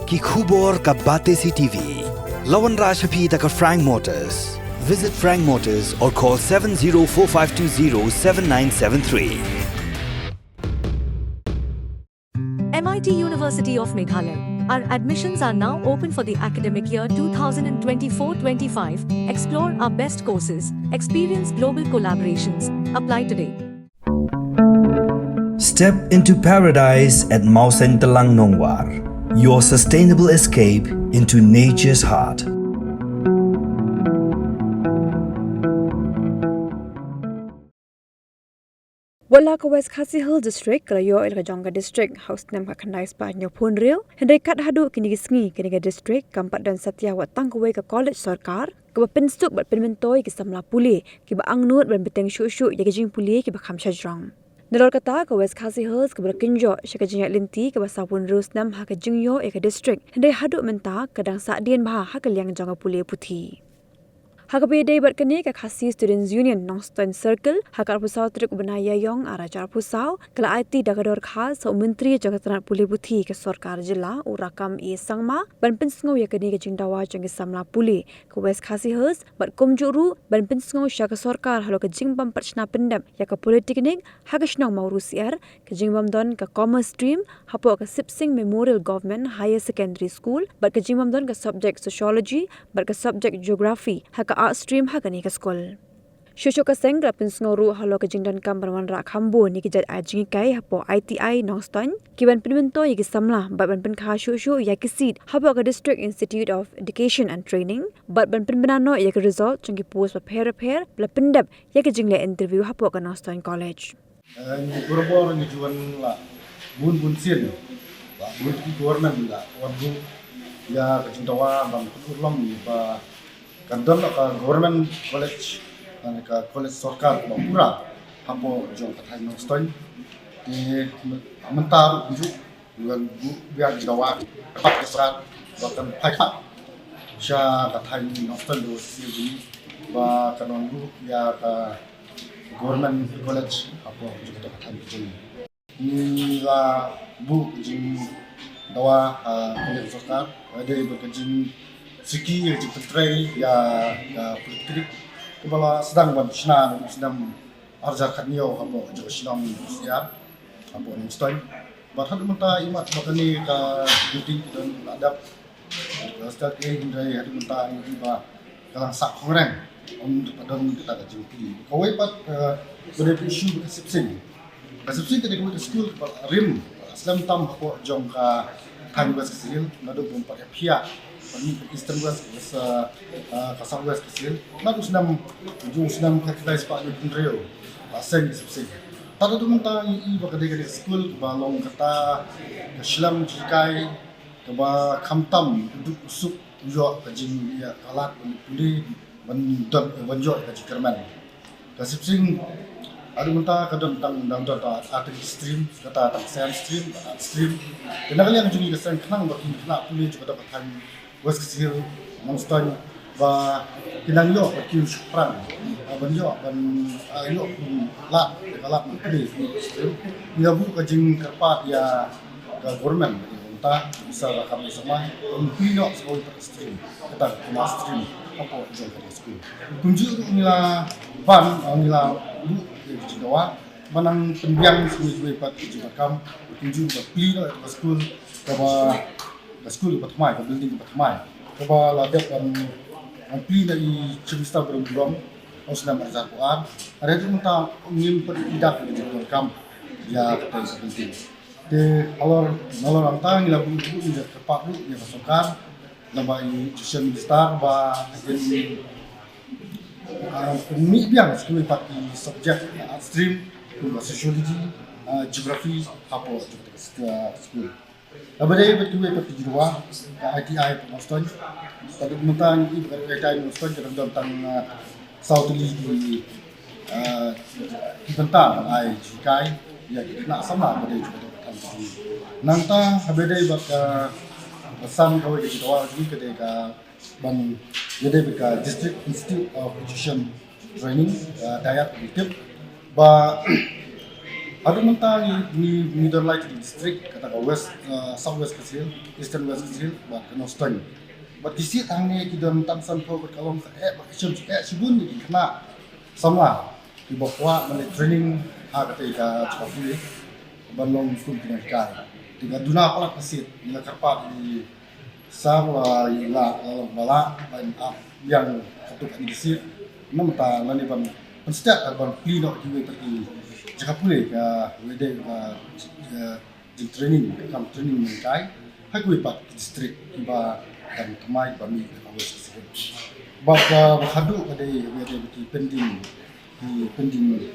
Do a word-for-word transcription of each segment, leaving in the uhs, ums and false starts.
Ki khubor ka Batesi T V. La wanrah sha phi da ka Frank Motors. Visit Frank Motors or call seven zero four five two zero seven nine seven three. M I T University of Meghalaya. Our admissions are now open for the academic year two thousand twenty-four twenty-five. Explore our best courses, experience global collaborations. Apply today. Step into paradise at Mawsyntelang Nongwar, your sustainable escape into nature's heart. Wat la ka West Khasi Hills District ka la ïoh ïa la ka jong ka district ha u snem khatkhyndai spah hynñiewphew hynriew, hynrei kat haduh kine ki sngi kane ka district kam pat don satia wat tang kawei ka college sorkar kaba pynsuk bad pynmyntoi ïa ki samla pule kiba angnud ban bteng shuh shuh ïa ki jingpule kiba kham shajrong. Nalor kata, ka West Khasi Hills kaba la kynjoh sha ka jingïaid lynti kaba sawphew hynriew snem ha ka jingïoh ïa ka district, hynrei haduh mynta ka dang sahdien bha ha ka liang jong ka pule puthi. Ha kaba ïadei bad kane, ka Khasi Students Union Nongstoiñ Circle ha ka arphew saw tarik u bnai Ïaïong ar hajar arphew saw ka la aiti da ka dorkhas ha u Myntri jong ka tnat pule puthi ka sorkar jylla, u Rakkam A Sangma, ban pynsngew ïa kane ka jingdawa jong ki samla pule ka West Khasi Hills bad kumjuh ruh ban pynsngew sha ka sorkar halor ka jingbym pat shna pyndep ïa ka polytechnic ha ka shnong Mawryngkneng, ka jingbym don ka commerce stream hapoh ka Sipsing Memorial Government Higher Secondary School bad ka jingbym don ka subject sociology bad ka subject geography ha ka arts stream ha kane ka skul. Shuh shuh ka seng ka la pynsngew ruh halor ka jingdonkam ban wanrah kham bun ïa ki jait ai jinghikai hapoh I T I Nongstoiñ, ki ban pynmyntoi ïa ki samla bad ban pynkha shuh shuh ïa ki seat hapoh ka District Institute of Education and Training bad ban pynbna noh ïa ki result jong ki post bapher bapher ba la pyndep ïa ki jingleh interview hapoh ka Nongstoiñ College. Eh, ngi barabor ngi ju wan la bun bun sien, la bun ki government la wan buh ïa ka jingdawa ban pynurlong ïa ba kan don la ka government college, lane ka college sorkar kaba pura hapoh jong ka thaiñ Nongstoiñ. Te mynta ruh kumjuh ngi wan buh ïa ka jingdawa ka sorkar ba kan phai sha ka thaiñ Nongstoiñ West Khasi Hills ba kan wan buh ïa ka government college hapoh jong ka thaiñ ka jong ngi. Ngi la buh jingdawa ha ka sorkar, dei bad ka jingsiki, ka jingpyntrei ïa ka polytechnic kaba la sdang ban shna ha u snem ar hajar khathynñiew hapoh jong ka shnong Siar hapoh Nongstoiñ. Bad haduh mynta imat ba kane ka meeting ki don la dep ka start, eh, hynrei haduh mynta ngi ïohi ba ka la sah khongreng, ym pat don kata ka jingplie. Kawei pat, eh, ba dei ka issue ka Sipsing. Ka Sipsing ka dei kawei ka skul kaba rim slem tam hapoh jong ka thaiñ West Khasi Hills, naduh bym pat ïaphiah bad mih ka Eastern West, West, eh, eh, ka South West Khasi Hills. Naduh snem, jong snem khatkhyndai spah hynñiewphew hynriew la seng ka Sipsing. Tad haduh mynta ngi ïohi ba ka dei ka dei ka skul kaba long kata ka shlem jinghikai kaba khamtam u duk u suk u ïoh ka jingïakhun lad ban pule ban don, ban ïoh ka jingkyrmen. Ka Sipsing haduh mynta ka don tang, dang don tang arts stream, kata tang science stream, art stream. Te na ka liang jong ngi ka seng khnang ba ki khynnah pule jong ka dong ka thaiñ West Khasi Hills Nongstoiñ ba ki nang ïoh ba ki shaphrang, ah, ban ïoh ban, ah, ïoh, hmm, lad, ka lad ban pule ka stream. Ngi la buh ka jingkyrpad ïa ka government, mynta Mister Rakkam A Sangma, um pynïoh sa kawei pat ka stream, kata ka commerce stream hapoh jong ka skul. Kumjuh ruh ngi la ban, ah, ngi la buh ïa ka jingdawa ban nang pynbiang sa kawei pat ka jingdonkam, kumjuh ba plie noh ïa ka skul kaba, ka skul kaba thymmai, ka building kaba thymmai kaba la dep ban, ban plie na i Chief Minister ba dang burom ha u snem ar hajar arphew ar. Hynrei haduh mynta ngim pat ïoh ïa ka jingdonkam ïa kata ka building. Te halor, halor kata ngi la buh, buh ïa ka kyrpad ruh ïa ka sorkar, lem bad i Education Minister ba in, ah, pynmih biang sa kawei pat ki subject, ah, art stream, kumba sociology, ah, geography, hapoh jong ka skul. Kaba dei bad kiwei pat ki jingdawa ka I T I Nongstoiñ. Haduh mynta ngi ïohi ba ka I T I Nongstoiñ ka dang don tang, ah, saw tylli ki, ah, ki bynta ban ai jinghikai ïa ki khynnah samla ba dei jong ka dong ka thaiñ. Nangta kaba dei bad ka, ah, san kawei ka jingdawa ka dei ka ban ïadei bad ka District Institute of Education Training, ah, DIET, tip ba Haduh mynta ngi ngi ngi don lai tylli ki district, kata ka West, uh, South West Khasi Hills, Eastern West Khasi Hills bad ka Nongstoiñ. Bad ki sih hangne ki don tang sanphew bad ka long sa eh bad ka shem eh shibun ki khynnah samla kiba kwah ban leh training ha kata ka jaka pule ban long kum ki nonghikai. Te ka duna palat ka sih ngi la kyrpad ïa Sir, uh, ïa la la long ba la ban ap biang kato ka initiative. Namar ta lane ban pynstep ban plie noh kiwei pat ki jaka pule ka wei de ka, uh, jing training, ka kam training nonghikai ha kiwei pat ki district kiba dang thymmai ba mih na ka West Khasi Hills. Bad, uh, ba haduh ka dei wei de ki pending ki pending,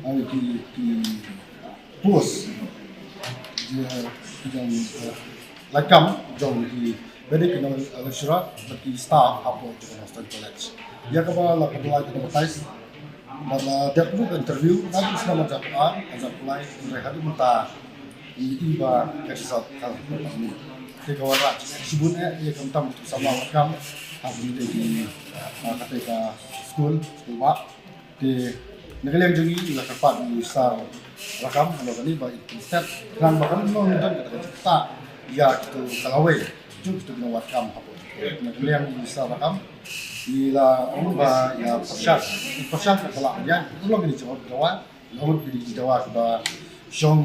ah, ki, ki post. Ki, ki jong, eh, lait kam jong ki bad ki nong, eh, lecturer bad ki staff hapoh jong ka Nongstoiñ College. Ïa kaba la ka la advertise. Bad la dep buh interview, la buh snem hajar, hajar pule, hynrei haduh mynta i ba ka result ka ni. Te ka wanrah shibun eh ïa ka bynta ki samla lait kam ha ki, ah, kata ka skul, skul ba. Te na ka liang jong ngi la kyrpad ïa u Sir Rakam, ïa kane ba i step khnang ba kan long don kata ka jingktah ïa kito ka lawei jong kito ki nongwad kam hapoh. Na ka liang ïa u Sir Rakam i la ong ba ïa pyrshang, i pyrshang ka la ïa u long kine jong ka dawa, long kine ki dawa kiba shong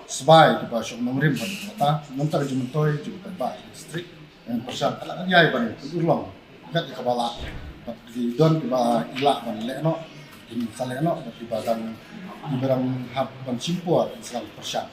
sbai kiba shong nongrim ha kata, namar ka jingmyntoi jong ka ba district. Em, pyrshang ka la ïa ban urlong kat ka ba la. Bad ki don kiba i lah ban leh noh, ki sa leh noh, bad kiba dang, kiba dang hap ban shim por, sa pyrshang.